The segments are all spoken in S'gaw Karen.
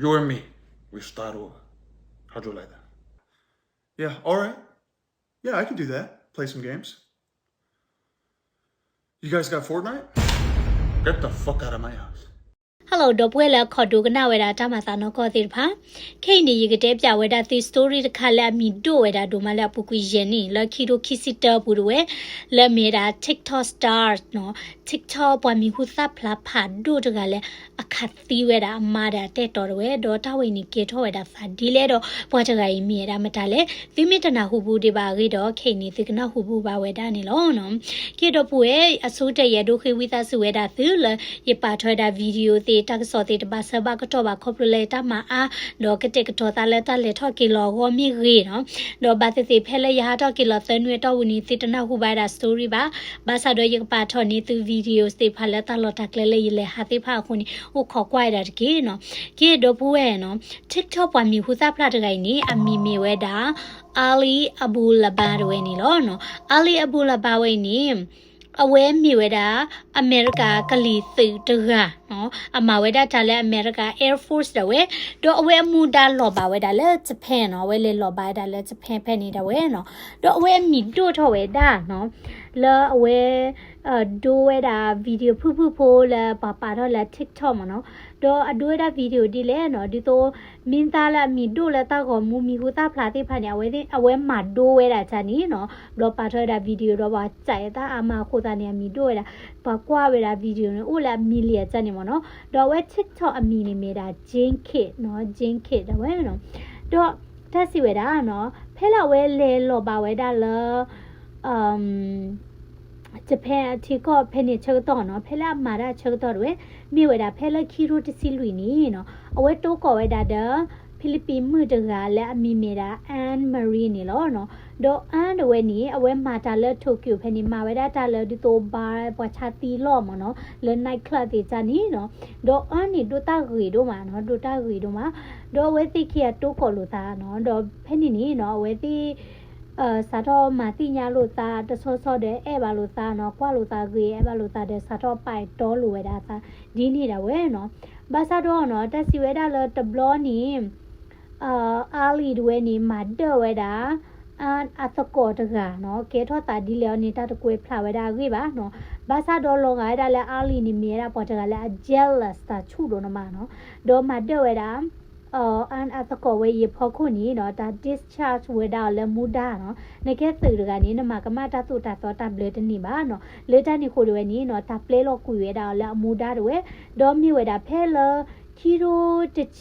You're me. We start over. How'd you like that? Yeah, all right. Yeah, I can do that. Play some games. You guys got Fortnite? Get the fuck out of my house. Hello ဒီပုၢ်ဝဲၢ်လၢအခီၣ်ဒိကနၣ်ဝဲဒၣ်တၢ်မၤသးနီၢ်ကီၢ်သ့ၣ်တဖၣ်, ခဲအံၤန့ၣ် ယကတဲပၠးဝဲဒၣ်သု story တခါလၢအမံၤဒိၣ်ဝဲဒၣ်ဒိၣ်မးလၢအပူၤကွံာ်ယဲၢ်နံၣ် လၢခံထိခံဆံတၢပူၤတဝဲ, လၢအမ့ၢ်ဝဲဒၣ် TikTok star နီၤ, TikTok ပှၤမံၤဟူသၣ်ဖျါဖးဒိၣ်တဂၤလၢ အခးသံဝဲဒၣ်အမါဒီးအတၢ်အဲၣ်တီတဝဲ, ဒီးတၢ်ဝဲအံၤန့ၣ်ကဲထီၣ်ဝဲဒၣ်သးဒ်လဲၣ်ဒီး ပှၤတဂၤအံၤမ့ၢ်ဝဲဒၣ်မတၤလဲၣ်, သုမ့ၢ်တနၢ်ဟူဘူးဒံးဘၣ်အဂ့ၢ်ဒီး ခဲအံၤန့ၣ် သုကနၢ်ဟူဘူးဘၣ်ဝဲဒၣ်န့ၣ်လီၤ. ကဲဒီပုၢ်ဝဲၢ် အဆိကတၢၢ်ယအဲၣ်ဒိးဃ့ဝံသးစူၤဝဲဒၣ်သုလၢ ယပာ်ထီၣ်ဝဲဒၣ် video သ့ၣ် တၢ်ကစီၣ်သ့ၣ်တဘၣ်ဆၢဘၣ်ကတီၢ်ဘၣ်ခီဖျိလၢယတၢ်မၤအါ, ဒီးကတဲာ်ကတီၤသးလၢတၢ်လဲၤထီၣ်က့ၤလီၤအဂီၢ်မ့ၢ်ဂ့ၤနီၤ, ဒီးဘၣ်သ့ၣ်သ့ၣ်ဖဲလၢယဟးထီၣ်က့ၤလီၤသၢနွံအတီၢ်ပူၤန့ၣ် သုတနၢ်ဟူဘၣ်ဝဲဒၣ် story ဘၣ်, ဘၣ်ဆၣ်ဒီးယကပာ်ထီၣ်န့ၢ်သု video သ့ၣ်တဖၣ်လၢတၢ်လီၢ်တၢ်ကျဲလၢယလဲၤဟးသ့ၣ်တဖၣ်အဃိန့ၣ် အိၣ်ခိးကွၢ်ဝဲဒၣ်တက့ၢ်နီၤ. ကဲဒီပုၢ်ဝဲၢ်နီၤ, TikTok ပှၤမံၤဟူသၣ်ဖျါတဂၤအံၤန့ၣ် အမံၤမ့ၢ်ဝဲဒၣ် Ali Abulaba တဝဲန့ၣ်လီၤ. Ali Abulaba ဝဲအံၤန့ၣ် အဝဲမ့ၢ်ဝဲဒၣ် အမဲရကၤကလံၤသုးတဂၤ, အမၤဝဲဒၣ်တၢ်လၢအမဲရကၤ Air Force ဒၣ်ဝဲ, ဒီးအဝဲအမူဒါလီၤဘၣ်ဝဲဒၣ်လၢ Japan နီၤ, အဝဲလဲၤလီၤဘၣ်ဝဲဒၣ်လၢ Japan ဖဲန့ၣ်ဒၣ်ဝဲနီၤ, ဒီးအဝဲအမံၤဒိၣ်ထီၣ်ဝဲဒၣ်နီၤ, လၢအဝဲ ဒိဝဲဒၣ် video ဖုၣ်ဖုၣ်ဖိလၢပှၤပာ်ထီၣ်လၢ TikTok မ့ၢ်နီၤ, ဒီးအဒိဝဲဒၣ် video ဒ်လဲၣ်နီၤ, ဒ်သိး မ့ၢ်သးလၢအမံၤဒိၣ်လၢတၢ်ဂီၤမူမံၤဟူသၣ်ဖျါသ့ၣ်တဖၣ်န့ၣ် အဝဲမၤဒိဝဲဒၣ်တၢ်န့ၣ်နီၤ, ဘျီပာ်ထီၣ်ဝဲဒၣ် video ဒီးပှၤစဲးအတၢ်အါမးအဃိသတးန့ၣ် အမံၤဒိၣ်ဝဲဒၣ်, ပှၤကွၢ်ဝဲဒၣ် video န့ၣ် အိၣ်လၢအ million တၢ်န့ၣ်မ့ၢ်နီၤ, ဒီးအဝဲ TikTok အမံၤန့ၣ်မ့ၢ်ဒၣ် Jane Kate နီၤ, Jane Kate ဒၣ်ဝဲနီၤ, ဒီးတၢ်စံးဝဲဒၣ်နီၤ, ဖဲလၢအဝဲလဲၤလီၤဘၣ်ဝဲဒၣ်လၢ Japan အထံကီၢ်ဖဲန့ၣ်ဆၢကတီၢ်နီၤ, ဖဲလၢအမၤတၢ်ဆၢကတီၢ်တဝဲ, မ့ၢ်ဝဲဒၣ်ဖဲလၢခံထိတဆံလွံၢ်နံၣ်နီၤ, အဝဲတိကိးဝဲဒၣ်ဒီး ဖံလံးပံၤမုၣ်တဂၤလၢအမံၤမ့ၢ်ဒၣ် Anne Marie န့ၣ်လီၤနီၤ, ဒီး Anne တဝဲန့ၣ် အဝဲမၤတၢ်လၢ Tokyo ဖဲန့ၣ် မၤဝဲဒၣ်တၢ်လၢဒ်သိး bar ပှၤဆါသံလီၢ်မ့ၢ်နီၤ, လၢ night club သ့ၣ်တၢ်န့ၣ်နီၤ, ဒီး Anne န့ၣ် ဒိၣ်တၢ်ဂ့ၤဒိၣ်မးနီၤ, ဒိၣ်တၢ်ဂ့ၤဒိၣ်မး, ဒီးအဝဲသ့ၣ်ခံဂၤတိကိးလိာ်သးနီၤ, ဒီးဖဲန့ၣ်န့ၣ်နီၤ အဝဲသ့ၣ် စးထီၣ်မၤသ့ၣ်ညါလိာ်သး တဆီဆီဒီးအဲၣ်ဘၣ်လိာ်သးနီၤ, ကွၢ်လိာ်သးဂ့ၤ အဲၣ်ဘၣ်လိာ်သးဒီး စးထီၣ်ပာ်တီလိာ်ဝဲဒၣ်သး ဒ်န့ၣ်ဒၣ်ဝဲနီၤ, ဘၣ်ဆၣ်ဒီးနီၤ တၢ်စံးဝဲဒၣ်လၢတဘျီန့ၣ် Ali တဝဲန့ၣ် မၤဒၢၣ်ဝဲဒၣ် Anne အသကိးတဂၤနီၤ, ကဲထီၣ်သးဒ်လဲၣ်အီၤန့ၣ် တၢ်တကွဲးဖျါဝဲဒၣ်အဂ့ၢ်ဘၣ်နီၤ, ဘၣ်ဆၣ်ဒီးလီၤဂာ်ဝဲဒၣ်လၢ Ali န့ၣ် မ့ၢ်ဝဲဒၣ်ပှၤတဂၤလၢအ jealous တၢ်ဆူၣ်ဒိၣ်န့ၣ်မးနီၤ, ဒီးမၤဒၢၣ်ဝဲဒၣ် Anne အသကိးဝဲအံၤအဖီခိၣ်န့ၣ်နီၤ, တၢ် discharge ဝဲဒၣ်အီၤလၢမူဒါနီၤ, နကဲသုးတဂၤန့ၣ် နမၤကမၣ်တၢ်သိၣ်တၢ်သီတၢ်ဘျၢတန့ၢ်ဘၣ်နီၤ, လၢတၢ်န့ၣ်အဃိတဝဲန့ၣ်နီၤ တၢ်ပျဲလီၤကွံာ်ဝဲဒၣ်အီၤလၢအမူဒါတဝဲ, ဒီးမ့ၢ်ဝဲဒၣ်ဖဲလၢ ခံထိတ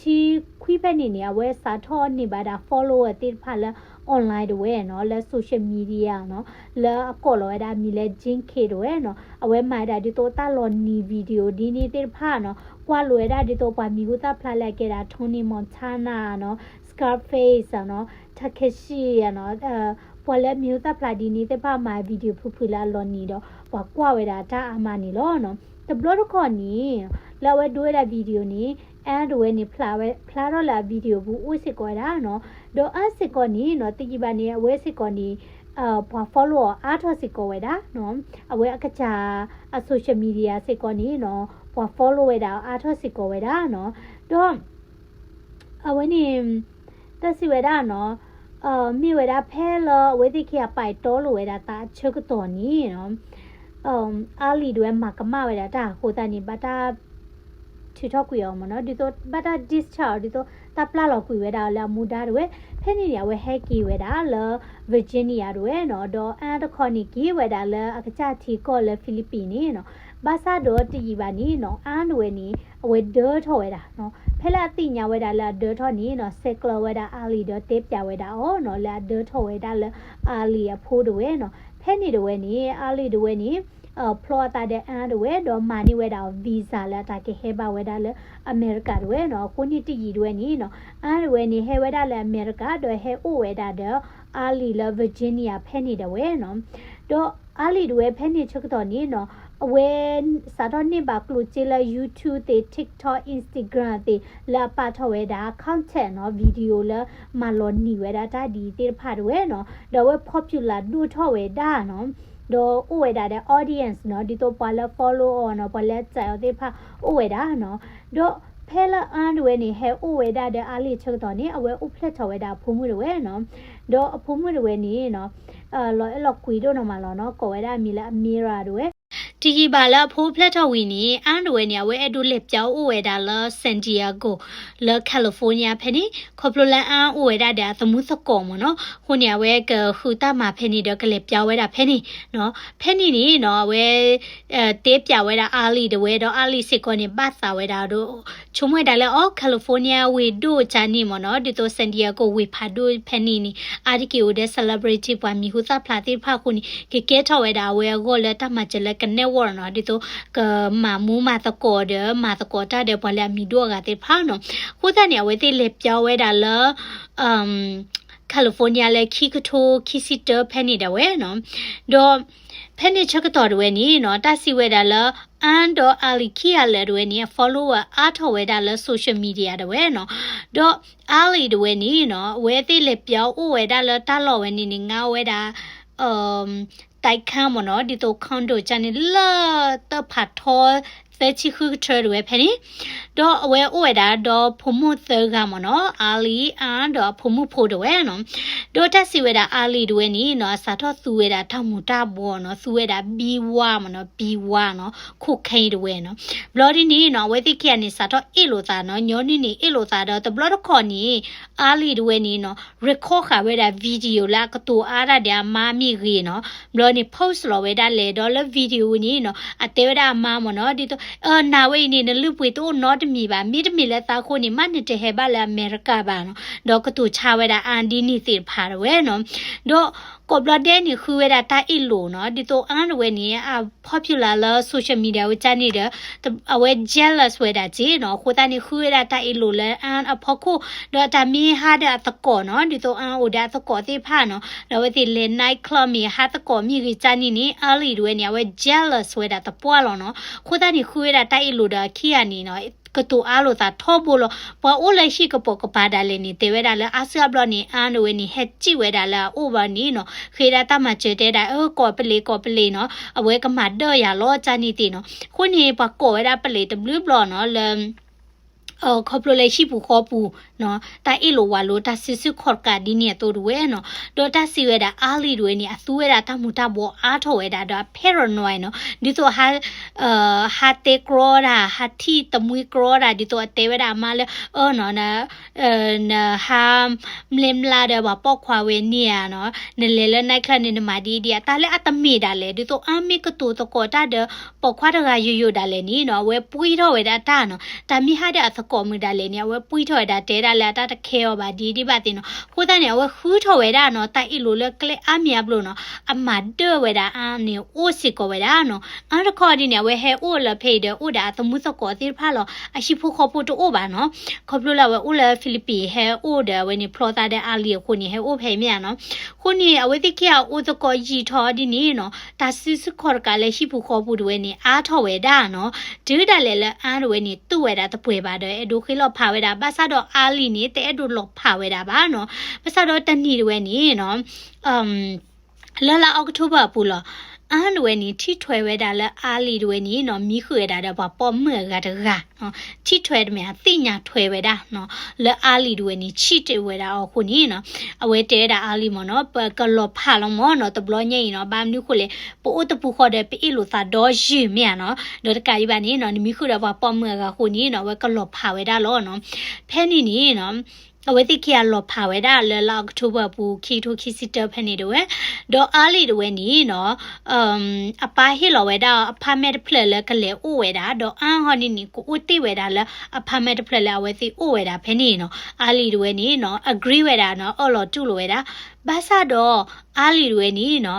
ဆံခွံဖဲန့ၣ်န့ၣ် အဝဲစးထီၣ်န့ၢ်ဘၣ်ဒၣ် follower သ့ၣ်တဖၣ်လၢ online တဝဲနီၤ, လၢ social media နီၤ, လၢအကိးလီၤဝဲဒၣ်အမံၤလၢ Jane Kate တဝဲနီၤ, အဝဲမၤဝဲဒၣ်ဒ်သိးတၢ်လီၤနံၤ video ဒ်န့ၣ်သ့ၣ်တဖၣ်နီၤ, ကွၢ်လိာ်ဝဲဒၣ်ဒ်သိးပှၤမံၤဟူသၣ်ဖျါလၢအကဲဒၣ် Tony Montana နီၤ, Scarface နီၤ, Tekashi နီၤ, ပှၤလၢအမံၤဟူသၣ်ဖျါဒ်န့ၣ်သ့ၣ်တဖၣ်မၤ video ဖုၣ်ဖုၣ်လၢအလီၤနံၤဒီး ပှၤကွၢ်ဝဲဒၣ်တၢ်အါမးန့ၣ်လီၤနီၤ, တဘျီတခီၣ်န့ၣ် လၢအဝဲဒိဝဲဒၣ် video န့ၣ် Anne တဝဲန့ၣ် ဖျါဝဲ ဖျါထီၣ်လၢအ video ပူၤအိၣ်စ့ၢ်ကီးဝဲဒၣ်နီၤ, ဒီး Anne စ့ၢ်ကီးန့ၣ်နီၤ တယံာ်ဘၣ်န့ၣ် အဝဲစ့ၢ်ကီးန့ၣ် ပှၤ follow အီၤအါထီၣ်စ့ၢ်ကီးဝဲဒၣ်နီၤ, အဝဲအကစၢ်အ social media စ့ၢ်ကီးန့ၣ်နီၤ ပှၤ follow ဝဲဒၣ်အီၤအါထီၣ်စ့ၢ်ကီးဝဲဒၣ်နီၤ, ဒီး အဝဲန့ၣ် တၢ်စံးဝဲဒၣ်နီၤ, မ့ၢ်ဝဲဒၣ်ဖဲလၢအဝဲသ့ၣ်ခံဂၤပာ်တီလိာ်ဝဲဒၣ်သးအဆၢကတီၢ်န့ၣ်နီၤ, Ali တဝဲမၤကမၣ်ဝဲဒၣ်တၢ်အဃိသတးန့ၣ် ဘၣ်တၢ်ထုးထီၣ်ကွံာ်အီၤမ့ၢ်နီၤ, ဒ်သိးဘၣ်တၢ် discharge အီၤ ဒ်သိးတၢ်ပျဲလီၤကွံာ်ဝဲဒၣ်အီၤလၢအမူဒါတဝဲ, ဖဲန့ၣ်န့ၣ် အဝဲဟဲက့ၤဝဲဒၣ်လၢ Virginia တဝဲနီၤ, ဒီး Anne တခီန့ၣ်က့ၤဝဲဒၣ်လၢအကစၢ်ထံကီၢ်လၢ Philippines န့ၣ်နီၤ, ဘၣ်ဆၣ်ဒီးတယံာ်ဘၣ်န့ၣ်နီၤ Anne တဝဲန့ၣ် အဝဲဒၢထီၣ်ဝဲဒၣ်နီၤ, ဖဲလၢအသ့ၣ်ညါဝဲဒၣ်လၢအဒၢထီၣ်န့ၣ်နီၤ ဆဲးကျိးဝဲဒၣ် Ali ဒီးတဲပၠးဝဲဒၣ်အီၤနီၤ လၢအဒၢထီၣ်ဝဲဒၣ်လၢ Ali အဖိတဝဲနီၤ, ဖဲန့ၣ်တဝဲန့ၣ် Ali တဝဲန့ၣ် ဖျီအသးဒီး Anne တဝဲ ဒီးမၤန့ၢ်ဝဲဒၣ်အီၤ visa လၢအတၢ်ကဟဲဘၣ်ဝဲဒၣ်လၢအမဲရကၤတဝဲနီၤ, အဃိန့ၣ်တယံာ်တဝဲန့ၣ်နီၤ Anne တဝဲန့ၣ် ဟဲဝဲဒၣ်လၢအမဲရကၤ ဒီးဟဲအိၣ်ဝဲဒၣ်ဒီး Ali လၢ Virginia ဖဲန့ၣ်တဝဲနီၤ, ဒီး Ali တဝဲဖဲန့ၣ်ဆၢကတီၢ်န့ၣ်နီၤ အဝဲ စးထီၣ်န့ၢ်ဘၣ်ကျိၣ်စ့လၢ YouTube သ့ၣ် TikTok Instagram သ့ၣ် လၢအပာ်ထီၣ်ဝဲဒၣ် content နီၤ video လၢမၤလီၤနံၤဝဲဒၣ်တၢ်ဒ်သ့ၣ်တဖၣ်တဝဲနီၤ, ဒီးအဝဲ popular ဒိၣ်ထီၣ်ဝဲဒၣ်နီၤ, ဒီးအိၣ်ဝဲဒၣ်ဒီး audience နီၤ ဒ်သိးပှၤလၢ follow အီၤနီၤ ပှၤလၢအစဲးအီၤသ့ၣ်တဖၣ်အိၣ်ဝဲဒၣ်နီၤ, ဒီး ဖဲလၢအါတဝဲန့ၣ် ဟဲအိၣ်ဝဲဒၣ်ဒီးအါလံၤဆၢကတီၢ်န့ၣ် အဝဲအိၣ်ဖျဲၣ်ထီၣ်ဝဲဒၣ်အဖိမုၣ်တဝဲနီၤ. ဒီးအဖိမုၣ်တဝဲန့ၣ်နီၤ လီၤအဲၣ်လီၤကွံဒိၣ်နီၤမးလီၤနီၤ, ကိးဝဲဒၣ်အမံၤလၢ Amira တဝဲ. တယံာ်ဘၣ်လၢအဖိဖျဲၣ်ထီၣ်ဝံၤန့ၣ် အါတဝဲန့ၣ် အဝဲအဲၣ်ဒိးလဲၤပၠီအိၣ်ဝဲဒၣ်လၢ San Diego လၢ California ဖဲန့ၣ် ခီဖျိလၢအါအိၣ်ဝဲဒၣ်ဒီးအသမူသကိးမ့ၢ်နီၤ. အဃိန့ၣ် အဝဲကဃုတၢ်မၤဖဲန့ၣ်ဒီးကလဲၤပၠီဝဲဒၣ်ဖဲန့ၣ်နီၤ. ဖဲန့ၣ်န့ၣ်နီၤ အဝဲ တဲပၠးဝဲဒၣ်အါလံၤတဝဲဒီးအါလံၤစ့ၢ်ကီးန့ၣ် ဘၣ်သးဝဲဒၣ်ဒီး ဆိကမိၣ်ဝဲဒၣ်လၢအီၤ California ဝ့ၢ်ဒိၣ်ကန့ၣ်မ့ၢ်နီၤ, ဒ်သိး San Diego ဝ့ၢ်ဖးဒိၣ်ဖဲန့ၣ်န့ၣ် အါတက့ၢ်အိၣ်ဒီး celebrity ပှၤမံၤဟူသၣ်ဖျါသ့ၣ်တဖၣ်အဃိန့ၣ် ကကဲထီၣ်ဝဲဒၣ်အဝဲအဂီၢ်လၢတၢ်မၤစၢၤလၢက network နီၤ, ဒ်သိး ကမၤမူမၤသကိးဒီး မၤသကိးတၢ်ဒီးပှၤလၢအမံၤဒိၣ်အဂၤသ့ၣ်တဖၣ်နီၤ. အဃိသတးန့ၣ် အဝဲသ့ၣ်လဲၤပၠီဝဲဒၣ်လၢ California လၢခံကထိခံဆံတၢဖဲန့ၣ်ဒၣ်ဝဲနီၤ. ဒီး ဖဲန့ၣ်ဆၢကတီၢ်တဝဲန့ၣ်နီၤ တၢ်စံးဝဲဒၣ်လၢ အါဒီးအါလံၤခံဂၤလၢာ်တဝဲန့ၣ် အ follower အါထီၣ်ဝဲဒၣ်လၢ social media တဝဲနီၤ. ဒီးအါလံၤတဝဲန့ၣ်နီၤ အဝဲသ့ၣ်လဲၤပၠီအိၣ်ဝဲဒၣ်လၢတၢ်လီၢ်ဝဲန့ၣ်န့ၣ် ငါဝဲဒၣ် တိုက်ခန်း မ့ၢ်နီၤ, ဒ်သိး condo ကန့ၣ်လၢတၢ်ဖးထီ သၢဆံဃုကထၢတဝဲဖဲန့ၣ်, ဒီးအဝဲအိၣ်ဝဲဒၣ်ဒီးဖိမုၣ်သၢဂၤမ့ၢ်နီၤ, အါလံၤ အါ ဒီးအဖိမုၣ်ဖိတဝဲနီၤ. ဒီးတၢ်စံးဝဲဒၣ်အါလံၤတဝဲန့ၣ်နီၤ အစးထီၣ်သူဝဲဒၣ်တၢ်မူၤတၢ်ဘှီးနီၤ, သူဝဲဒၣ် ဘံဝါ မ့ၢ်နီၤ, ဘံဝါနီၤ, cocaine တဝဲနီၤ. ဘျီဒ်န့ၣ်နီၤ အဝဲသ့ၣ်ခံဂၤန့ၣ် စးထီၣ်အ့ၣ်လိာ်သးနီၤ, ညီနုၢ်န့ၣ်အ့ၣ်လိာ်သးဒီး တဘျီတခီၣ်န့ၣ် အါလံၤတဝဲန့ၣ်နီၤ record ဃာ်ဝဲဒၣ် video လၢအကတိၤအါတၢ်ဒီးအမါမ့ၢ်ဂ့ၤနီၤ, ဘျီန့ၣ် post လီၤဝဲဒၣ်လဲၣ်ဒီးလၢ video န့ၣ်နီၤ အတဲဝဲဒၣ်အမါမ့ၢ်နီၤ, ဒ်သိး နၤဝဲအံၤန့ၣ် နလုၢ်ပှ့ၤတအိၣ်နီတမံၤဘၣ်, မ့တမ့ၢ်လၢသးအဃိန့ၣ် မ့ၢ်နတဟဲဘၣ်လၢအမဲရကၤဘၣ်နီၤ, ဒီးကတိၤဆါဝဲဒၣ်အါဒ်န့ၣ်သ့ၣ်တဖၣ်တဝဲနီၤ. ဒီးကိးဘျီဒဲးန့ၣ် ဃုဝဲဒၣ်တၢ်အ့ၣ်လိာ်နီၤ, ဒ်သိးအါတဝဲန့ၣ် အ popular လၢ social media ဝဲကန့ၣ်ဒီး အဝဲ jealous ဝဲဒၣ်က့နီၤ, အဃိသတးန့ၣ် ဃုဝဲဒၣ်တၢ်အ့ၣ်လိာ်လၢအါအဖီခိၣ်, ဒီးတၢ်မ့ၢ်ဟါဒီးအသကိးနီၤ, ဒ်သိးအါအိၣ်ဒီးအသကိးသ့ၣ်တဖၣ်နီၤ, ဒီးအဝဲသ့ၣ်လဲၤ night club မ့ၢ်ဟါသကိးမ့ၢ်ဂ့ၤကန့ၣ်န့ၣ် အါလံၤတဝဲန့ၣ် အဝဲ jealous ဝဲဒၣ်သပှၢ်လီၤနီၤ. အဃိသတးန့ၣ် ဃုဝဲဒၣ်တၢ်အ့ၣ်လိာ်ဒီးအခံဂၤန့ၣ်နီၤ ကတိၤအါလိာ်သးထီဘိလီၤ. ပှၤအိၣ်လၢဟံၣ်ကပိာ်ကပၤဒၣ်လဲာ်န့ၣ် တဲဝဲဒၣ်လၢအါစုအါဘျီန့ၣ် အါတဝဲန့ၣ် ဟဲစံၣ်ဝဲဒၣ်လၢအအိၣ်ဘၣ်န့ၣ်နီၤ, ဃ့ဒၣ်တၢ်မၤစၢၤတဲဒၣ် အၢ ကိးပလံးကိးပလံးနီၤ, အဝဲကမၤဒၢၣ်ယၤလီၤကန့ၣ်သ့ၣ်နီၤ. အဃိန့ၣ် ပှၤကိးဝဲဒၣ်ပလံးတဘျုးဘျီနီၤ လၢ ခီဖျိလၢဟံၣ်ပူၤဃီပူၤနီၤ တၢ်အ့ၣ်လိာ်ဝးလိာ်တၢ်စုဆူၣ်ခီၣ်တကးဒ်န့ၣ်အသိးတဝဲနီၤ. ဒီးတၢ်စံးဝဲဒၣ်အါလံၤတဝဲန့ၣ် အသူဝဲဒၣ်တၢ်မူၤတၢ်ဘှီးအါထီၣ်ဝဲဒၣ်ဒီးအ paranoid နီၤ, ဒ်သိး ဟးတဲကြီတၢ် ဟးထံၣ်တမှံကြီတၢ် ဒ်သိးအတဲဝဲဒၣ်အမါလၢ အၢနီၤ န နဟးမၠဲမလါဒီးပှၤပိာ်ခွါဝဲန့ၣ်ဧါနီၤ, နလဲၤလၢ night club န့ၣ် နမၤဒ်အံၤဒ်အံၤ တၢ်လၢအတမ့ၢ်ဒၣ်လဲာ် ဒ်သိးအါမ့ၢ်ကတိၤသကိးတၢ်ဒီး ပိာ်ခွါတဂၤယိယိဒၣ်လဲာ်န့ၣ်နီၤ အဝဲပှံၢ်ထီၣ်ဝဲဒၣ်တၢ်နီၤ, တၢ်မ့ၢ်ဟးဒီးအသကိးမုၣ်ဒၣ်လဲာ်န့ၣ် အဝဲပှံၢ်ထီၣ်ဝဲဒၣ်တဲဒၣ်လၢအတၢ်တခဲအီၤဘၣ်ဒ်ဒ်ဘၣ်သ့ၣ်နီၤ. အဃိသတးန့ၣ် အဝဲဃုထီၣ်ဝဲဒၣ်နီၤ တၢ်အ့ၣ်လိာ်လၢကျဲအါမံၤအါဘျီနီၤ, အမၤဒၢၣ်ဝဲဒၣ်အါန့ၣ်အိၣ်စ့ၢ်ကီးဝဲဒၣ်နီၤ. အါတခီဒ်န့ၣ် အဝဲဟဲအိၣ်လၢဖဲအံၤဒီး အိၣ်ဒီးအသမူသကိးသ့ၣ်တဖၣ်လီၤ. အဟံၣ်ဖိဃီဖိတအိၣ်ဘၣ်နီၤ. ခီဖျိလၢအဝဲအိၣ်လၢ Philippines ဟဲအိၣ်ဒီးအဝဲန့ၣ် ဖျီသးဒီးအါလံၤအဃိန့ၣ် ဟဲအိၣ်ဖဲအံၤမ့ၢ်ဧါနီၤ. အဃိန့ၣ် အဝဲသ့ၣ်ခံဂၤအိၣ်သကိးယံာ်ထီၣ်ဒ်န့ၣ်နီၤ တၢ်စုဆူၣ်ခီၣ်တကးလၢဟံၣ်ပူၤဃီပူၤတဝဲန့ၣ် အါထီၣ်ဝဲဒၣ်နီၤ. တုၤဒၣ်လဲာ်လၢအါတဝဲန့ၣ် တူၢ်ဝဲဒၣ်တပှဲၤဘၣ်ဒီး အဲၣ်ဒိးဃ့လီၤဖးဝဲဒၣ်, ဘၣ်ဆၣ်ဒီးအါလံၤန့ၣ် တအဲၣ်ဒိးလီၤဖးဝဲဒၣ်ဘၣ်နီၤ. ဘၣ်ဆၣ်ဒီးတနံၤတဝဲန့ၣ်နီၤ လၢလါ October အပူၤလီၤ. အါတဝဲန့ၣ် ထံၣ်ထွဲဝဲဒၣ်လၢအါလံၤတဝဲန့ၣ်နီၤ မံဃုာ်ဝဲဒၣ်ဒီးပှၤပိာ်မုၣ်အဂၤတဂၤ ထံၣ်ထွဲတမ့ၢ် သ့ၣ်ညါထွဲဝဲဒၣ်နီၤ လၢအါလံၤတဝဲန့ၣ် ဆံၣ်တဲာ်ဝဲဒၣ်အီၤအဃိန့ၣ်နီၤ အဝဲတဲဝဲဒၣ်အါလံၤမ့ၢ်နီၤ ပကလီၤဖးလီၤမ့ၢ်နီၤ တဘျီညါအံၤနီၤ ဘၣ်မနုၤဃိလဲၣ် ပအိၣ်တပူၤဃီဒီး ပအ့ၣ်လိာ်သးဒီယုၢ်မ့ၢ်ဧါနီၤ ဒီးတကးဒံးဘၣ်န့ၣ်နီၤ နမံဃုာ်ဒီးပှၤပိာ်မုၣ်အဂၤအဃိန့ၣ်နီၤ အဝဲကလီၤဖးဝဲဒၣ်လီၤနီၤ ဖဲန့ၣ်န့ၣ်နီၤ အဝဲသ့ၣ်ခံဂၤလီၤဖးဝဲဒၣ်လၢလါ October အပူၤ ခံကထိခံဆံတၢဖဲန့ၣ်တဝဲ ဒီးအါလံၤတဝဲန့ၣ်နီၤ အပၢ်ဟ့ၣ်လီၤဝဲဒၣ်အ apartment တဖျၢၣ်လၢကလဲၤအိၣ်ဝဲဒၣ် ဒီးအါဟီန့ၣ်န့ၣ် ကအိၣ်တ့ၢ်ဝဲဒၣ်လၢအ apartment တဖျၢၣ်လၢအဝဲသ့ၣ်အိၣ်ဝဲဒၣ်ဖဲန့ၣ်နီၤ အါလံၤတဝဲန့ၣ်နီၤ agree ဝဲဒၣ်နီၤ အၢၣ်လီၤတူၢ်လိာ်ဝဲဒၣ် ဘၣ်ဆၣ်ဒီး အါလံၤတဝဲန့ၣ်နီၤ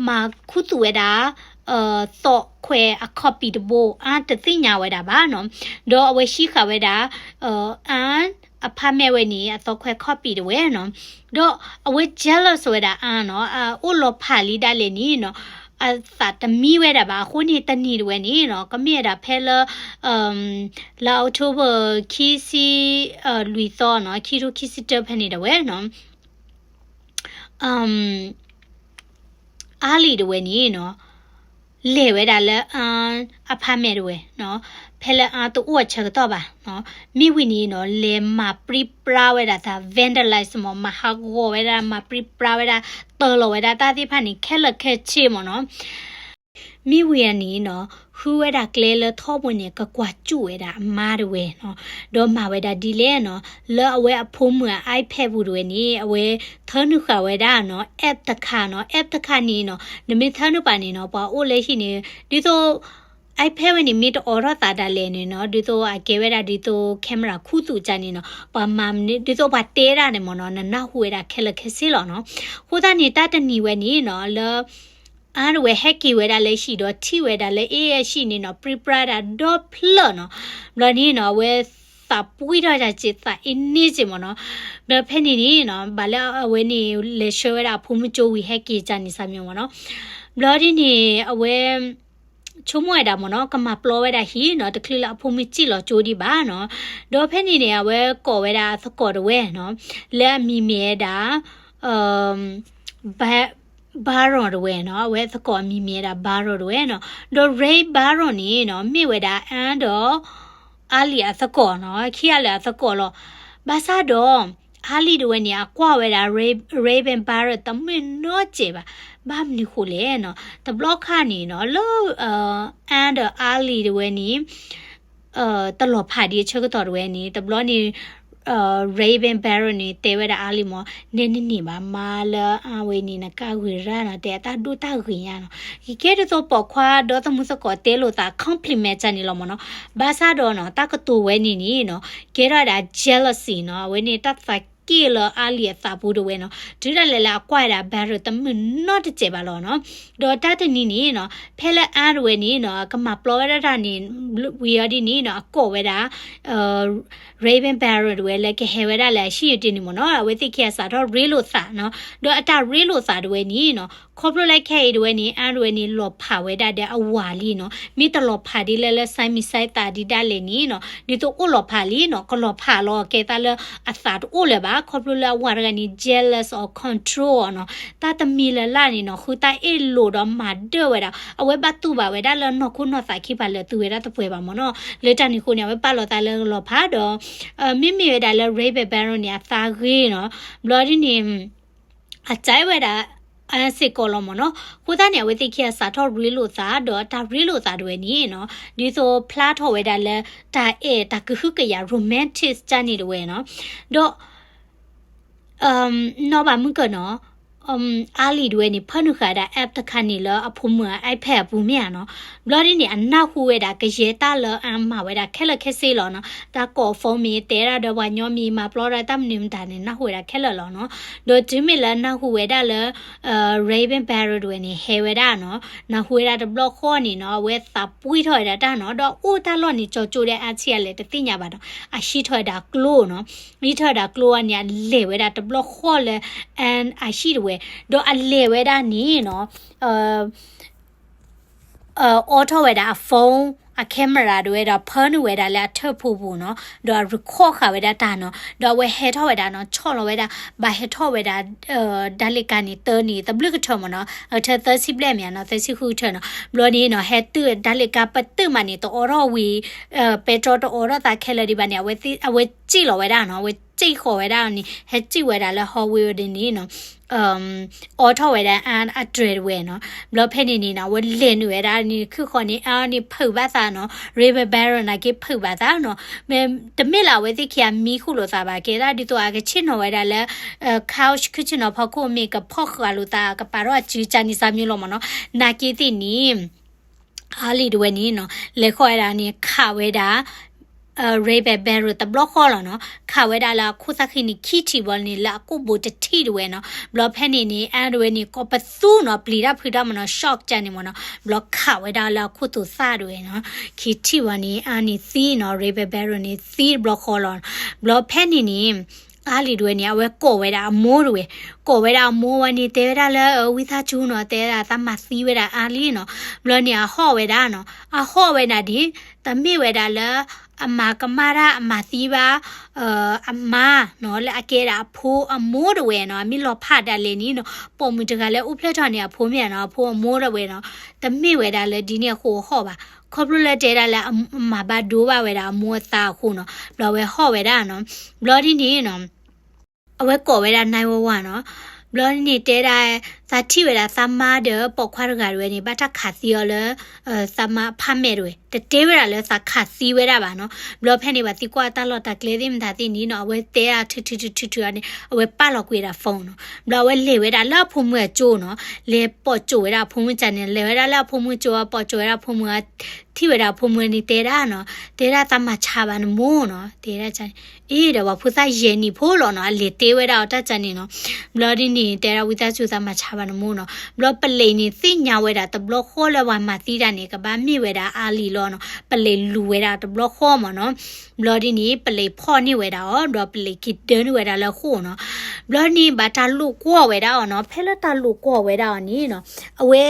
မၤခူသူၣ်ဝဲဒၣ် သီးခွဲးအ copy တဘိ အါတသ့ၣ်ညါဝဲဒၣ်ဘၣ်နီၤ ဒီးအဝဲဟံးဃာ်ဝဲဒၣ် အါ apartment ဝဲန့ၣ် အသီးခွဲး copy တဝဲနီၤ ဒီးအဝဲ jealous ဝဲဒၣ်အါနီၤ အအိၣ်လီၤဖးလံဒၣ်လဲာ်န့ၣ်နီၤ အသးတမံဝဲဒၣ်ဘၣ် အဃိန့ၣ်တနံၤတဝဲန့ၣ်နီၤ ကမ့ၢ်ဝဲဒၣ်ဖဲလၢ လါ October ခံဆံ လွံၢ်သီနီၤ ခံကထိခံဆံတၢဖဲန့ၣ်တဝဲနီၤ အါလံၤတဝဲန့ၣ်နီၤ လဲၤဝဲဒၣ်လၢအ apartment တဝဲနီၤ ဖဲ ဖဲလၢအါတအိၣ်အဆၢကတီၢ်ဘၣ်နီၤ, မ့ၢ်ဝံၤန့ၣ်နီၤ လဲၤမၤပြံပြါဝဲဒၣ်သး vandalism မး မၤဟးဂီၤဝဲဒၣ် မၤပြံပြါဝဲဒၣ် တၢလီၤဝဲဒၣ်တၢ်သ့ၣ်တဖၣ်န့ၣ် ခဲလၢာ်ခဲဆ့မးနီၤ. မ့ၢ်ဝံၤအန့ၣ်နီၤ ဃုဝဲဒၣ်ကျဲလၢထီဘိန့ၣ် ကကွၢ်ကၠူၣ်ဝဲဒၣ်အမါတဝဲနီၤ, ဒီးမၤဝဲဒၣ်ဒ်လဲၣ်နီၤ လၢအဝဲအဖိမုၣ်အ iPad ပူၤတဝဲန့ၣ် အဝဲထၢနုာ်ဃာ်ဝဲဒၣ်နီၤ app တခါနီၤ, app တခါန့ၣ်နီၤ နမ့ၢ်ထၢနုာ်ပာ်န့ၣ်နီၤ ပှၤအိၣ်လၢဟံၣ်န့ၣ် ဒ်သိး iPad ဝဲန့ၣ် မ့ၢ်တအိးထီၣ်သးဒၣ်လဲာ်န့ၣ်နီၤ ဒ်သိးအကဲဝဲဒၣ်ဒ်သိး camera ခူသူၣ်ကၢ်န့ၣ်နီၤ ပှၤမၤမနုၤ ဒ်သိးပှၤတဲဒၣ်န့ၣ်မ့ၢ်နီၤ နနၢ်ဟူဝဲဒၣ်ခဲလၢာ်ခဲဆ့လီၤနီၤ. အဃိသတးန့ၣ် တၢ်တနံၤဝဲန့ၣ်နီၤ လၢ အါတဝဲဟဲက့ၤဝဲဒၣ်လၢဟံၣ်ဒီးထံၣ်ဝဲဒၣ်လၢအ့ၣ်အဟံၣ်န့ၣ်နီၤ ပြံပြါဒၣ်ဒီဖျၢၣ်နီၤ. ဘျီန့ၣ်နီၤ အဝဲသးပှံၢ်ထီၣ်ယၤစ့ၢ် သးအ့န့ၢ်စ့ၢ်မ့ၢ်နီၤ. ဘျီဖဲန့ၣ်န့ၣ်နီၤ ဘၣ်လၢအဝဲန့ၣ် လဲၤဆှၢဝဲဒၣ်အဖိမုၣ်ကၠိဝံၤဟဲက့ၤကၢ်န့ၣ်စၢ်မ့ၢ်မ့ၢ်နီၤ. ဘျီဒ်န့ၣ် အဝဲ ဆိကမိၣ်ဝဲဒၣ်မ့ၢ်နီၤ ကမၤပျီဝဲဒၣ်ဟံၣ်နီၤ တချုးလၢအဖိမုၣ်စံၣ်လီၤကၠိဒံးဘၣ်နီၤ. ဒီးဖဲန့ၣ်န့ၣ် အဝဲကိးဝဲဒၣ်အသကိးတဝဲနီၤ လၢအမံၤမ့ၢ်ဝဲဒၣ် Baron တဝဲနီၤ, အဝဲသကိးအမံၤမ့ၢ်ဝဲဒၣ် Baron တဝဲနီၤ. ဒီး Red Baron န့ၣ်နီၤ မ့ၢ်ဝဲဒၣ် Ann ဒီး Ali အသကိးနီၤ, ခံဂၤလၢာ်အသကိးလီၤ. ဘၣ်ဆၣ်ဒီး Ali တဝဲန့ၣ် အကွၢ်ဝဲဒၣ် Ray- Raven Baron တမုာ်နီတစဲးဘၣ်. ဘၣ်မနုၤဃိလဲၣ်နီၤ, တဘျီခါန့ၣ်နီၤ လၢ Ann ဒီး Ali တဝဲန့ၣ် တလီၤဖးဒံးအဆၢကတီၢ်တဝဲန့ၣ် တဘျီန့ၣ် Raven Baron န့ၣ် တဲဝဲဒၣ် Ali မ့ၢ် နဲနန့ၢ်ဘၣ် မါလၢအဝဲန့ၣ် နကါဂ့ၤရၣ်နီၤ တဲအတၢ်ဒိၣ်တၢ်ဂ့ၤညါနီၤ. ကဲဒ်သိးပိာ်ခွါဒီးသမူသကိးတဲလိာ်သး compliment ကၢ်န့ၣ်လီၤမ့ၢ်နီၤ. ဘၣ်ဆၣ်ဒီးနီၤ တၢ်ကတိၤဝဲန့ၣ်န့ၣ်နီၤ ကဲထီၣ်ဝဲဒၣ် jealousy နီၤ, အဝဲန့ၣ်တၢ်သးက့ၣ်လၢ Ali အသးပူၤတဝဲနီၤ, တုၤဒၣ်လဲာ်လၢအကွၢ်ဝဲဒၣ် Baron တမုာ်နီတစဲးဘၣ်လီၤနီၤ. ဒီးတၢ်တနံၤန့ၣ်နီၤ ဖဲလၢ Ann တဝဲန့ၣ်နီၤ ကမၤပျီဝဲဒၣ်တၢ်န့ၣ် ဝံၤအီၤဒ်န့ၣ်နီၤ အကိးဝဲဒၣ် Raven Baron တဝဲလၢကဟဲဝဲဒၣ်လၢအဟံၣ်အံၤတ့ၢ်န့ၣ်မ့ၢ်နီၤ, အဝဲသ့ၣ်ခံဂၤစးထီၣ်ရ့လိာ်သးနီၤ, ဒီးအတၢ်ရ့လိာ်သးတဝဲန့ၣ်နီၤ ခီဖျိလၢခဲအံၤတဝဲန့ၣ် Ann တဝဲန့ၣ် လီၤဖးဝဲဒၣ်ဒီးအဝၤလံနီၤ, မ့ၢ်တလီၤဖးဒ်လဲၣ်လၢ စဲမံၤစဲသးဒ်ဒၣ်လဲာ်န့ၣ်နီၤ ဒ်သိးအိၣ်လီၤဖးလံနီၤ, ကလီၤဖးလီၤကဲသးလၢအသးတအိၣ်လၢၤဘၣ်, ခီဖျိလၢအဝၤတဂၤန့ၣ် jealous or control အီၤနီၤ, တၢ်တမံၤလၢ်လၢ်န့ၣ်နီၤ ဃုတၢ်အ့ၣ်လိာ်ဒီးမၤဒၢၣ်ဝဲဒၣ်, အဝဲဘၣ်တူၢ်ဘၣ်ဝဲဒၣ်လၢနီၢ်ခိနီၢ်သးခံဖးလၢာ်သူဝဲဒၣ်တပှဲၤဘၣ်မ့ၢ်နီၤ, လၢတၢ်န့ၣ်အဃိန့ၣ် အဝဲပာ်လီၤသးလၢကလီၤဖးဒီး မ့မ့ၢ်ဝဲဒၣ်လၢ Raven Baron န့ၣ် အသးဂ့ၤနီၤ, ဘျီဒ်န့ၣ် အစဲဝဲဒၣ် Ann စ့ၢ်ကီးလီၤမ့ၢ်နီၤ, အဃိသတးန့ၣ် အဝဲသ့ၣ်ခံဂၤစးထီၣ်ရ့လိာ်သး ဒီးတၢ်ရ့လိာ်သးတဝဲန့ၣ်နီၤ ဒ်သိးဖျါထီၣ်ဝဲဒၣ်လၢ တၢ်အဲၣ်တၢ်ကဟုကယာ် romantic ကၢ်န့ၣ်တဝဲနီၤ, ဒီး နီၢ်ဘၣ်မုၢ်ကၢနီၤ Ali တဝဲန့ၣ် ဖၢနုာ်ဃာ်ဒၣ် app တခါန့ၣ်လၢအဖိမုၣ်အ iPad အပူၤမ့ၢ်ဧါနီၤ, ဘျီဒ်န့ၣ် အနၢ်ဟူဝဲဒၣ်ကယဲၢ်တၢ်လၢ Ann မၤဝဲဒၣ်ခဲလၢာ်ခဲဆ့လီၤနီၤ, တၢ်ကိး phone မ့ၢ်တဲဒၣ်ဒီးပှၤညီမ့ၢ်မၤပျီဒၣ်တၢ်မနုၤမတၤန့ၣ် နၢ်ဟူဝဲဒၣ်ခဲလၢာ်လီၤနီၤ, ဒီးတုၤမ့ၢ်လၢနၢ်ဟူဝဲဒၣ်လၢ Raven Baron တဝဲန့ၣ် ဟဲဝဲဒၣ်နီၤ, နၢ်ဟူဝဲဒၣ်တဘျီဃီန့ၣ်နီၤ အဝဲသးပှံၢ်ထီၣ်ဝဲဒၣ်တၢ်နီၤ, ဒီးအိၣ်တၢ်လီၢ်န့ၣ် ကၠီကၠိဒီး Ann ဆံးအလဲၣ်တသ့ၣ်ညါဘၣ်ဒီး အဟံးထီၣ်ဝဲဒၣ်ကျိနီၤ, ဟံးထီၣ်ဝဲဒၣ်ကျိအန့ၣ် အလဲၤဝဲဒၣ်တဘျီဃီလၢ Ann အဟံၣ်တဝဲ, ဒီးအလဲၤဝဲဒၣ်န့ၣ်နီၤ အိးထီၣ်ဝဲဒၣ်အ phone အ camera တဝဲဒီး ဖၢနုာ်ဝဲဒၣ်လၢအထၢၣ်ဖိပူၤနီၤ, ဒီးအ record ဃာ်ဝဲဒၣ်တၢ်နီၤ, ဒီးအဝဲဟဲထီၣ်ဝဲဒၣ်နီၤ ဆီၣ်လီၤဝဲဒၣ်, ဘၣ်ဟဲထီၣ်ဝဲဒၣ် တၢ်လ့ကါန့ၣ် တၢန့ၣ် တဘျုးကထၢမ့ၢ်နီၤ, အထၢၣ်သၢဆံဘျဲၣ်မ့ၢ်နီၤ သၢဆံဃုကထၢနီၤ, ဘျီန့ၣ်နီၤ ဟဲတုၤတၢ်လ့ကါပတုာ်မးန့ၣ် တအိးထီၣ်ဝံၤ ပဲတြီတအိးထီၣ်သးခဲလၢာ်ဒံးဘၣ်န့ၣ် အဝဲစံၣ်လီၤဝဲဒၣ်နီၤ, အဝဲစံၣ်ဃီၤဝဲဒၣ်န့ၣ် ဟဲစံၣ်ဝဲဒၣ်လၢ hallway ဒ်န့ၣ်နီၤ အိးထီၣ်ဝဲဒၣ် Ann အတြဲၤတဝဲနီၤ, ဘျီဖဲန့ၣ်န့ၣ်နီၤ အဝဲလဲၤနုာ်ဝဲဒၣ်န့ၣ် ခုၣ်ဃီန့ၣ် Ann န့ၣ်ဖုးဘၣ်သးနီၤ, Raven Baron နာ်က့ဖုးဘၣ်သးနီၤ, တမ့ၢ်လၢအဝဲသ့ၣ်ခံဂၤမံဃုာ်လိာ်သးဘၣ်, ကဲဒၣ်ဒ်သိးအကဆ့ၣ်နီၤဝဲဒၣ်လၢ couch ခုၣ်ဆ့ၣ်နီၤဖီခိၣ်မ့ၢ်ကဖီၣ်ဃာ်လိာ်သး ကပာ်ထီၣ်အစုကၢ်န့ၣ်စၢ်မ့ၢ်လီၤမ့ၢ်နီၤ, နာ်က့သ့ၣ်န့ၣ် Ali တဝဲန့ၣ်နီၤ လဲၤဃီၤဝဲဒၣ်န့ၣ် ခးဝဲဒၣ် Raven Baron တဘျီဃီလီၤနီၤ, ခးဝဲဒၣ်လၢအခိၣ်သၣ်ဃံန့ၣ် ခံထံၣ်ဘီန့ၣ် လၢအကိာ်ဘိတထံၣ်တဝဲနီၤ, ဘျီဖဲန့ၣ်န့ၣ် Ann တဝဲန့ၣ် ကိးပသူနီၤ ပျံၤတၢ်ဖုးတၢ်မ့ၢ်နီၤ shock ကၢ်န့ၣ်မ့ၢ်နီၤ, ဘျီခးဝဲဒၣ်လၢအခိၣ်သူသၣ်တဝဲနီၤ, ခံထံၣ်ဘီန့ၣ် Ann န့ၣ်သံနီၤ Raven Baron န့ၣ်သံတဘျီဃီလီၤ, ဘျီဖဲန့ၣ်န့ၣ် Ali တဝဲန့ၣ် အဝဲကိးဝဲဒၣ်အမိၢ်တဝဲ, ကိးဝဲဒၣ်အမိၢ်ဝဲန့ၣ် တဲဝဲဒၣ်လၢ ဝံသးစူၤနီၤ တဲဝဲဒၣ်သးမၤသံဝဲဒၣ် Ali နီၤ, ဘျီန့ၣ်အဟီၣ်ဝဲဒၣ်နီၤ, အဟီၣ်ဝဲဒၣ်ဒ် တမ့ၢ်ဝဲဒၣ်လၢ အမၤကမၣ်တၢ် အမၤသံဘၣ် အမါနီၤ လၢအကဲဒၣ်အဖိအမိၢ်တဝဲနီၤ, အမ့ၢ်လီၤဖးဒၣ်လဲာ်န့ၣ်နီၤ, ပိာ်မုၣ်တဂၤလၢအိၣ်ဖျဲၣ်ထီၣ်န့ၣ် အဖိမ့ၢ်နီၤ, အဖိအမိၢ်တဝဲနီၤ, တမ့ၢ်ဝဲဒၣ်လၢဒ်န့ၣ်အဃိအဟီၣ်ဘၣ်, ခီဖျိလၢတဲဒၣ်လၢအမၤဘၣ်ဒိဘၣ်ဝဲဒၣ်အမိၢ်အသးအဃိနီၤ, ဘျီအဝဲဟီၣ်ဝဲဒၣ်နီၤ, ဘျီဒ်န့ၣ်နီၤ အဝဲကိးဝဲဒၣ် nine one one နီၤ, ဘျီန့ၣ်တဲဒၣ် သးထံၣ်ဝဲဒၣ်သးမါဒီးပိာ်ခွါတဂၤတဝဲန့ၣ် ဘၣ်တၢ်ခးသံအီၤလၢ သးမါအဖါမဲာ်တဝဲ, တတဲဝဲဒၣ်လၢသးခးသံဝဲဒၣ်ဘၣ်နီၤ, ဘျီဖဲန့ၣ် ပှၤသံကွၢ်တၢ်လီၢ်တၢ်ကျဲသ့ၣ်မတၤသ့ၣ်န့ၣ်နီၤ, အဝဲတဲဒၣ်ထုထုထုထုထုအီၤန့ၣ် အဝဲပာ်လီၤကွံာ်ဒၣ် phone နီၤ, ဘျီအဝဲလဲၤဝဲဒၣ်လၢအဖိမုၣ်အကၠိနီၤ, လဲၤပိာ်ကၠိဝဲဒၣ်အဖိမုၣ်ကၠိန့ၣ်, လဲၤဝဲဒၣ်လၢအဖိမုၣ်ကၠိ ပိာ်ကၠိဝဲဒၣ်အဖိမုၣ် ထံၣ်ဝဲဒၣ်အဖိမုၣ်န့ၣ်တဲဒၣ်နီၤ, တဲဒၣ်သးမၤဆါဘၣ်နမိၢ်နီၤ, တဲဒၣ်န့ၣ်, အ့ ဒီးပှၤဖိသၣ်ယဲၢ်နံၣ်ဖိလီၤနီၤ, အလဲၤတဲဝဲဒၣ်အီၤတၢ်ကန့ၣ်နီၤ, ဘျီဒ်န့ၣ် တဲဒၣ်ဝံသးစူၤသးမၤဆါဘၣ်နမိၢ်နီၤ, ဘျီပလံးန့ၣ်သ့ၣ်ညါဝဲဒၣ်တဘျီဃီလၢပှၤမၤသံတၢ်န့ၣ် ကဘၣ်မ့ၢ်ဝဲဒၣ်အါလံၤလီၤနီၤ, ပလံးလူၤဝဲဒၣ်တဘျီဃီမ့ၢ်နီၤ, ဘျီဒ်န့ၣ် ပလံးဖီၣ်န့ၢ်ဝဲဒၣ်အီၤ, ဘျီပလံးက့ၤဒၢန့ၢ်ဝဲဒၣ်လၢဃိာ်နီၤ, ဘျီန့ၣ်ဘၣ်တၢ်လိာ်ကွီၢ်ဝဲဒၣ်အီၤနီၤ, ဖဲလၢတၢ်လိာ်ကွီၢ်ဝဲဒၣ်အီၤန့ၣ်နီၤ, အဝဲ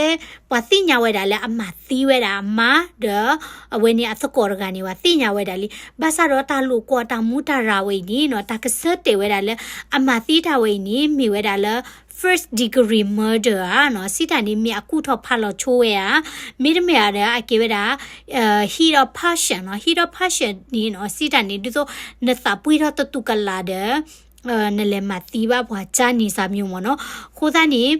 ပှၤသ့ၣ်ညါဝဲဒၣ်လၢအမၤသံဝဲဒၣ်အမါ ဒီး အဝဲန့ၣ်အသကိးတဂၤန့ၣ် ပှၤသ့ၣ်ညါဝဲဒၣ်လံ, ဘၣ်ဆၣ်ဒီးတၢ်လိာ်ကွီၢ်တၢ်မူတၢ်ရၤဝဲအံၤန့ၣ်နီၤ, တၢ်ကဆၢတဲာ်ဝဲဒၣ်လၢ အမၤသံတၢ်ဝဲအံၤန့ၣ် မ့ၢ်ဝဲဒၣ်လၢ first degree murder ဧါနီၤ, စံးတၢ်န့ၣ်မ့ၢ်အကူၣ်ထီၣ်ဖးလီၤဆိဝဲဧါ, မ့တမ့ၢ်ဧါဒီးအကဲဝဲဒၣ် heat of passion နီၤ, heat of passion န့ၣ်နီၤ, စံးတၢ်န့ၣ် ဒ်သိးနသးပှံၢ်ထီၣ်တတူၢ်ကလာ်ဒီး နလဲၤမၤသံဘၣ်ပှၤကၢ်န့ၣ်စၢ်မ့ၢ်မ့ၢ်နီၤ, အဃိသတးန့ၣ်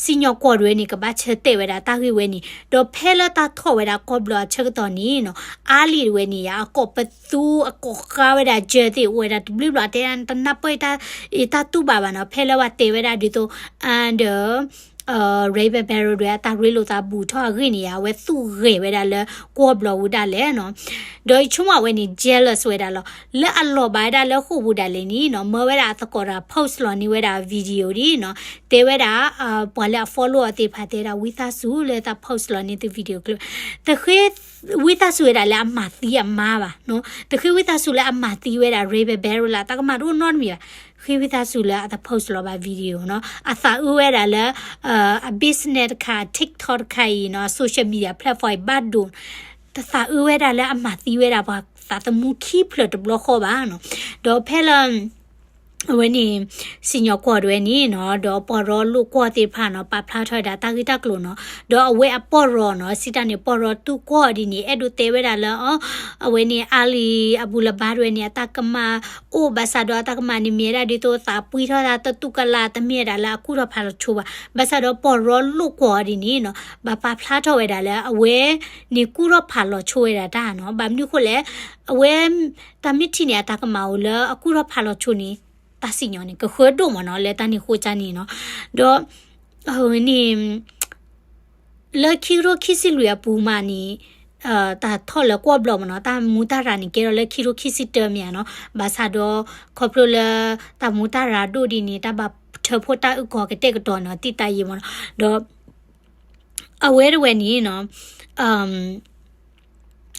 စံၣ်ညီၣ်ကွီၢ်တဝဲန့ၣ် ကဘၣ်ဆၢတဲာ်ဝဲဒၣ်တၢ်ဂ့ၢ်ဝဲန့ၣ်, ဒီးဖဲလၢတၢ်ထီၣ်ဝဲဒၣ်ကီၢ်ဘျီအဆၢကတီၢ်န့ၣ်နီၤ, အါလံၤတဝဲန့ၣ် အကိးပသူ အကိးဃါဝဲဒၣ် ကၢၤသ့ၣ် အိၣ်ဝဲဒၣ်တဘျုးဘျီ တဲဒၣ်တနၢ်ပၢၢ် တၢ်တူၢ်ဘၣ်ဘၣ်နီၤ, ဖဲလၢပှၤတဲဝဲဒၣ်ဒ်သိး အါဒီး Ray Barbero တဝဲအတၢ်ရ့လိာ်သးဘူးထီၣ်အဂ့ၢ်န့ၣ် အဝဲသူၣ်ဂဲၤဝဲဒၣ်လၢကီၢ်ဘျီဝံၤဒၣ်လဲာ်နီၤ, ဒီးယဆိကမိၣ်ဝဲန့ၣ် jealous ဝဲဒၣ်လီၤ, လၢအလီၤဘၣ်ဝဲဒၣ်လၢဃိာ်ပူၤဒၣ်လဲာ်န့ၣ်နီၤ, မၢဝဲဒၣ်အသကိးတဂၤ post လီၤန့ၢ်ဝဲဒၣ် video ဒ်နီၤ, တဲဝဲဒၣ် ပှၤလၢအ follow အီၤသ့ၣ်တဖၣ်တဲဒၣ် ဝံသးစူၤလၢတၢ် post လီၤန့ၢ်သု video clip တဃ့ ဝံသးစူၤဝဲဒၣ်လၢအမၤသံအမါဘၣ်နီၤ, တဃ့ဝံသးစူၤလၢအမၤသံဝဲဒၣ် Ray Barbero လၢတၢ်ကမၣ်တအိၣ်နီတမံၤဘၣ်, ဃ့ဝံသးစူၤလၢအတ post လီၤဘၣ် video နီၤ, အသးအုးဝဲဒၣ်လၢ အ business တခါ TikTok တခါအံၤနီၤ, social media platform အံၤဘၣ်ဒိ တသးအုးဝဲဒၣ်လၢအမၤသံဝဲဒၣ်ပှၤသးသမူခံဖျၢၣ်တဘျီဃီဘၣ်နီၤ, ဒီးဖဲလၢ အဝဲန့ၣ် စံၣ်ညီၣ်ကွီၢ်တဝဲန့ၣ်နီၤ, ဒီးပီၢ်ရီလိာ်ကွီၢ်သ့ၣ်တဖၣ်နီၤ, ပာ်ဖျါထီၣ်ဝဲဒၣ်တၢ်ဂ့ၢ်တၢ်ကျိၤနီၤ, ဒီးအဝဲအပီၢ်ရီနီၤ, စံးတၢ်န့ၣ် ပီၢ်ရီတူၢ်ကွီၢ်ဒ်န့ၣ် အဲၣ်ဒိးတဲဝဲဒၣ်လၢ အဝဲန့ၣ် အါလံၤအဘူလဘါတဝဲန့ၣ် အတၢ်ကမၣ်အိၣ်ဘၣ်ဆၣ်ဒီးအတၢ်ကမၣ်န့ၣ် မ့ၢ်ဝဲဒၣ်ဒ်သိးသးပှံထီၣ်တၢ်တတူၢ်ကလာ် တမ့ၢ်ဝဲဒၣ်လၢအကူၣ်ထီၣ်ဖးလီၤဆိဘၣ်, ဘၣ်ဆၣ်ဒီးပီၢ်ရီလိာ်ကွီၢ်ဒ်န့ၣ်နီၤ, ဘၣ်ပာ်ဖျါထီၣ်ဝဲဒၣ်လၢအဝဲန့ၣ်ကူၣ်ထီၣ်ဖးလီၤဆိဝဲဒၣ်တၢ်နီၤ, ဘၣ်မနုၤအဃိလဲၣ်, အဝဲ တၢ်မ့ၢ်ထံၣ်န့ၣ် အတၢ်ကမၣ်အိၣ်လၢအကူၣ်ထီၣ်ဖးလီၤဆိန့ၣ် တၢ်စံၣ်ညီၣ်န့ၣ် ကဃၢဒိၣ်မးနီၤ လၢတၢ်န့ၣ်အဃိကန့ၣ်နီၤ, ဒီး အဝဲန့ၣ် လၢခံကထိခံဆံလွံၢ်အပူၤမးန့ၣ် တၢ်ထီၣ်လၢကီၢ်ဘျီမးနီၤ, တၢ်မူတၢ်ရၤန့ၣ် ကဲထီၣ်လၢခံကထိခံဆံတၢမ့ၢ်ဧါနီၤ, ဘၣ်ဆၣ်ဒီး ခီဖျိလၢ တၢ်မူတၢ်ရၤဒိၣ်ဒ်န့ၣ် တၢ်ဘၣ်ထၢဖှိၣ်တၢ်အုၣ်ကီၤကတဲာ်ကတီၤနီၤ တံၢ်တၢ်ယံာ်မးနီၤ, ဒီး အဝဲတဝဲန့ၣ်နီၤ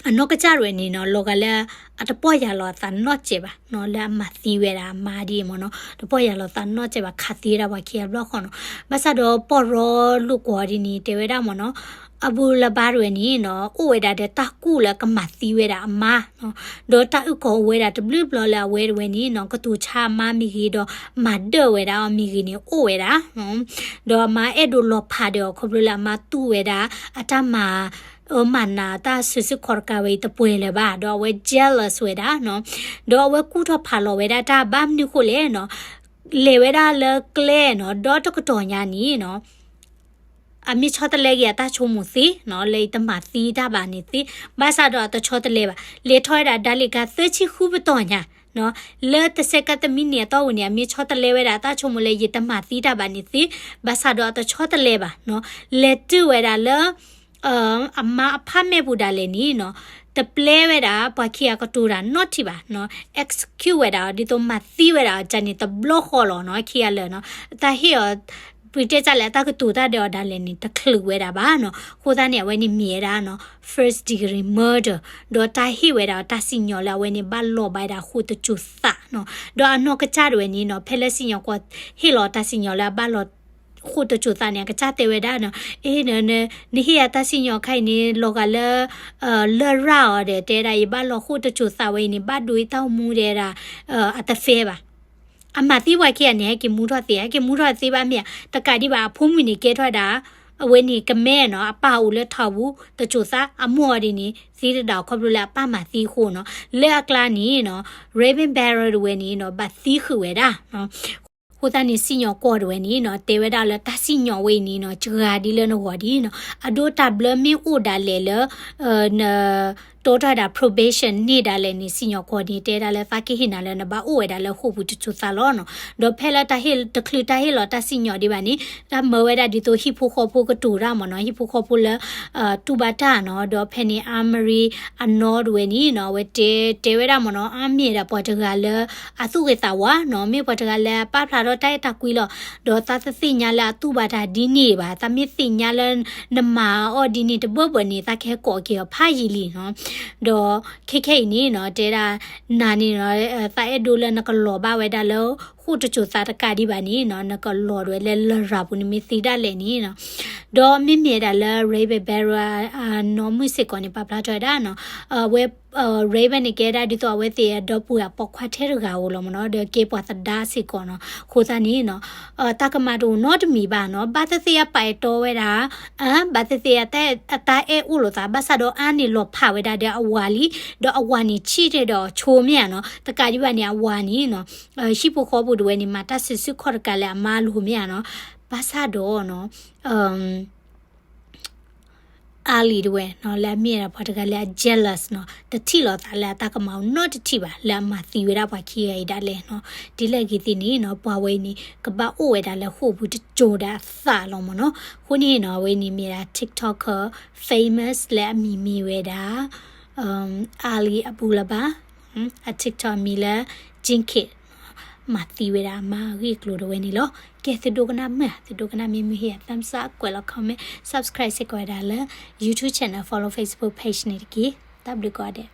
အနီၢ်ကစၢ်တဝဲန့ၣ်နီၤ လီၤဂာ်လၢ အတပီၢ်ယၢ်လီၤအသးနီတစဲးဘၣ်နီၤ, လၢအမၤသံဝဲဒၣ်အမါဒ်အံၤမ့ၢ်နီၤ, တပီၢ်ယၢ်လီၤသးနီတစဲးဘၣ် ခးသံဝဲဒၣ်ပှၤခံဂၤတဘျီဃီနီၤ, ဘၣ်ဆၣ်ဒီးပီၢ်ရီလိာ်ကွီၢ်ဒ်န့ၣ် တဲဝဲဒၣ်မ့ၢ်နီၤ, အဘူလဘါတဝဲန့ၣ်နီၤ အိၣ်ဝဲဒၣ်ဒီးတၢ်ကူၣ်လၢကမၤသံဝဲဒၣ်အမါနီၤ, ဒီးတၢ်အုၣ်ကီၤအိၣ်ဝဲဒၣ်တဘျုးဘျီလၢအဝဲတဝဲန့ၣ်နီၤ ကတိၤဆါအမါမ့ၢ်ဂ့ၤဒီး မၤဒၢၣ်ဝဲဒၣ်အီၤမ့ၢ်ဂ့ၤန့ၣ် အိၣ်ဝဲဒၣ် ဒီးအမါအဲၣ်ဒိးလီၤဖးဒီးအီၤ ခီဖျိလၢအမါတူၢ်ဝဲဒၣ် အတၢ်မၤအၢမၤနး တၢ်ဆၢဆၢခီတကးဝဲအံၤတပှဲၤလၢၤဘၣ်, ဒီးအဝဲ jealous ဝဲဒၣ်နီၤ, ဒီးအဝဲကူၣ်ထီၣ်ဖးလီၤဝဲဒၣ်တၢ်ဘၣ်မနုၤဃိလဲၣ်နီၤ, လဲၤဝဲဒၣ်လၢကျဲနီၤ ဒီတကတီၢ်ညါန့ၣ်နီၤ အမ့ၢ်ဆီတလဲက့ၤအတၢ်ဆိကမိၣ်သ့နီၤ, လၢအတမၤသံတၢ်ဘၣ်န့ၣ်သ့, ဘၣ်ဆၣ်ဒီးအတဆီတလဲဘၣ်, လဲၤထီၣ်ဝဲဒၣ်ဒၣ်လၢကသၢဆံဃုပတီၢ်ညါ လၢတဆဲးကးတမံးနံးအတီၢ်ပူၤန့ၣ် အမ့ၢ်ဆီတလဲဝဲဒၣ်အတၢ်ဆိကမိၣ်လၢယတမၤသံတၢ်ဘၣ်န့ၣ်သ့, ဘၣ်ဆၣ်ဒီးအတဆီတလဲဘၣ်နီၤ, လဲၤတုၤဝဲဒၣ်လၢ အမါအဖါမဲာ်ပူၤဒၣ်လဲာ်န့ၣ်နီၤ, တပျဲဝဲဒၣ်ပှၤခံဂၤကတိၤတၢ်နီတထံၣ်ဘၣ်နီၤ, execute ဝဲဒၣ်အီၤ ဒ်သိးမၤသံဝဲဒၣ်အီၤန့ၣ် တဘျီဃီလီၤနီၤ, ခံဂၤလၢာ်နီၤ, တၢ်ဟ့ၣ်အီၤ ပတဲတၢ်လၢအတၢ်ကတိၤတၢ်ဒီးအီၤဒၣ်လဲာ်န့ၣ် တချုးဝဲဒၣ်ဘၣ်နီၤ, အဃိသတးန့ၣ် အဝဲန့ၣ်မ့ၢ်ဝဲဒၣ်နီၤ first degree murder ဒီးတၢ်ဟ့ၣ်ဝဲဒၣ်အီၤတၢ်စံၣ်ညီၣ်လၢအဝဲန့ၣ် ဘၣ်လီၤဘၣ်ဝဲဒၣ်ဃိာ်တစိၤသးနီၤ, ဒီးအနီၢ်ကစၢ်တဝဲန့ၣ်နီၤ ဖဲလၢစံၣ်ညီၣ်ကွီၢ်ဟ့ၣ်လီၤတၢ်စံၣ်ညီၣ်လၢအဘၣ်လီၤ ဃိၣ်တစိၤသးန့ၣ် အကစၢ်တဲဝဲဒၣ်နီၤ, အ့ နဟ့ၣ်ယၤတၢ်စံၣ်ညီၣ်ခါအံၤန့ၣ် လီၤဂာ်လၢ လရာ်အီၤဒီး တဲဒၣ် ယဘၣ်လီၤဃိၣ်တစိၤသးဝဲအံၤန့ၣ် ဘၣ်ဒိအံၤတၢ်အိၣ်မူတဲဒၣ် အတသ့ဘၣ်. အမၤသံပှၤခံဂၤန့ၣ် ဟဲက့ၤမူထီၣ်သ့, ဟဲက့ၤမူထီၣ်သ့ဘၣ်မ့ၢ်ဧါ, တကးဒံးဘၣ် အဖိမုၣ်န့ၣ်ကဲထီၣ်ဝဲဒၣ် အဝဲန့ၣ်ကမဲနီၤ, အပၢ်အိၣ်လၢထးပူၤတစိၤသး, အမိၢ်အီၤဒ်န့ၣ် သံတဒၣ်ခီဖျိလၢအပၢ်မၤသံအဃိနီၤ. လၢအကျါန့ၣ်နီၤ Raven Barrett တဝဲန့ၣ်နီၤ ဘၣ်သံဃုာ်ဝဲဒၣ် အဃိသတးန့ၣ် စံၣ်ညီၣ်ကွီၢ်တဝဲန့ၣ်နီၤ တဲဝဲဒၣ်လၢတၢ်စံၣ်ညီၣ်ဝဲအံၤန့ၣ်နီၤ စှၤဒ်လၢနဂီၢ်ဒ်နီၤ, အဒိတၢ်ဘျၢမ့ၢ်အိၣ်ဒၣ်လဲာ်လၢ န တီထီၣ်ဝဲဒၣ် probation န့ၢ်ဒၣ်လဲာ်န့ၣ် စံၣ်ညီၣ်ကွီၢ်န့ၣ် တဲဒၣ်လၢသးကဟ့ၣ်နၤလၢနဘၣ်အိၣ်ဝဲဒၣ်လၢဃိာ်ပူၤတစိၤသးလီၤနီၤ. ဒီးဖဲလၢတၢ်ဟ့ၣ် တချုးတၢ်ဟ့ၣ်လီၤတၢ်စံၣ်ညီၣ်ဒံးဘၣ်န့ၣ် တၢ်မၢဝဲဒၣ်ဒ်သိးဟံၣ်ဖိဃီဖိကတိၤတၢ်မ့ၢ်နီၤ, ဟံၣ်ဖိဃီဖိလၢ တူၢ်ဘၣ်တၢ်နီၤ. ဒီးဖဲန့ၣ် Amory အနီၢ်တဝဲန့ၣ်နီၤ အဝဲတဲ တဲဝဲဒၣ်မ့ၢ်နီၤ, အါမ့ၢ်ဒၣ်ပှၤတဂၤလၢ အသူၣ်ဂ့ၤသးဝါနီၤ, မ့ၢ်ပှၤတဂၤလၢအပာ်ဖျါထီၣ်တၢ်အဲၣ်တၢ်ကွံလီၤ. ဒီးသးတသ့ၣ်ညါလၢအတူၢ်ဘၣ်တၢ်ဒ်န့ၣ်ဘၣ်, သးမ့ၢ်သ့ၣ်ညါလၢ နမၤအီၤဒ်န့ၣ်တဘၢဘၢန့ၣ် သးကဟဲကိးက့ၤအီၤဖးယံာ်လံနီၤ. ဒီးခဲခဲအံၤန့ၣ်နီၤ တဲဒၣ် နၤန့ၣ်နီၤ သးအဲၣ်ဒိးလၢနကလီၤဘၣ်ဝဲဒၣ်လၢ ဃိာ်တစိၤသးတကးဒံးဘၣ်န့ၣ်နီၤ နကလီၤဒၣ်ဝဲလၢလရာ်ပူၤန့ၣ်မ့ၢ်သ့ဒၣ်လဲာ်န့ၣ်နီၤ. ဒီးမ့မ့ၢ်ဒၣ်လၢ Raven Barrett အနီၢ်မုၣ်စ့ၢ်ကီးန့ၣ် ပာ်ဖျါထီၣ်ဝဲဒၣ်နီၤ, အဝဲ Raven န့ၣ်ကဲဒၣ်ဒ်သိးအဝဲသ့ၣ်အဒီပုၢ်ဝဲၢ်ပိာ်ခွါထဲတဂၤဧိၤလီၤမ့ၢ်နီၤ, ဒီးကဲပှၤသဒါစ့ၢ်ကီးနီၤ. အဃိသတးန့ၣ်နီၤ တၢ်ကမၣ်တအိၣ်နီတမံၤဘၣ်နီၤ, ဘၣ်သ့ၣ်သ့ၣ်အပာ်အဲၣ်တီဝဲဒၣ် အါ ဘၣ်သ့ၣ်သ့ၣ်အတၢ်အဲၣ်အိၣ်လိာ်သး, ဘၣ်ဆၣ်ဒီးအါန့ၣ်လီၤဖးဝဲဒၣ်ဒီးအဝၤလံ, ဒီးအဝၤန့ၣ်ဆံးတ့ၢ်ဒီးအဆိမ့ၢ်ဧါနီၤ, တကးဒံးဘၣ်န့ၣ် အဝၤန့ၣ်နီၤ ဟံၣ်ဖိဃီဖိတဝဲန့ၣ် မၤတၢ်စုဆူၣ်ခီၣ်တကးလၢအမါအလိၤမ့ၢ်ဧါနီၤ, ဘၣ်ဆၣ်ဒီးနီၤ Allie တဝဲနီၤ လၢအမ့ၢ်ဝဲဒၣ်ပှၤတဂၤလၢအ jealous နီၤ, တထံၣ်လိာ်သးလၢအတၢ်ကမၣ်အိၣ်နီတထံၣ်ဘၣ် လၢအမၤသံဝဲဒၣ်ပှၤခံဂၤအံၤဒၣ်လဲာ်နီၤ. ဒ်လဲၣ်ဂ့ၤသ့ၣ်န့ၣ်နီၤ ပှၤဝဲအံၤန့ၣ် ကဘၣ်အိၣ်ဝဲဒၣ်လၢဃိာ်ပူၤတစိၤဒၣ်အသးလီၤမ့ၢ်နီၤ. အဃိန့ၣ်နီၤ အဝဲန့ၣ်မ့ၢ်ဒၣ် TikToker famous လၢအမံၤမ့ၢ်ဝဲဒၣ် Ali Abulaba, အ TikTok အမံၤလၢ Jin Kit မၤသံဝဲဒၣ်အမါအဂ့ၢ်အကျိၤတဝဲန့ၣ်လီၤ. ကဲ သုဒိကနၣ်မုာ်ဧါ, သုဒိကနၣ်မ့ၢ်မုာ်ဟ့ၣ်ယၤ thumbs up ကွဲးလီၤ comment, subscribe စ့ၢ်ကီးဝဲဒၣ်လၢ YouTube channel, follow Facebook page န့ၣ်တက့ၢ်. တၢ်ဘျုးကိးဂၤဒဲး.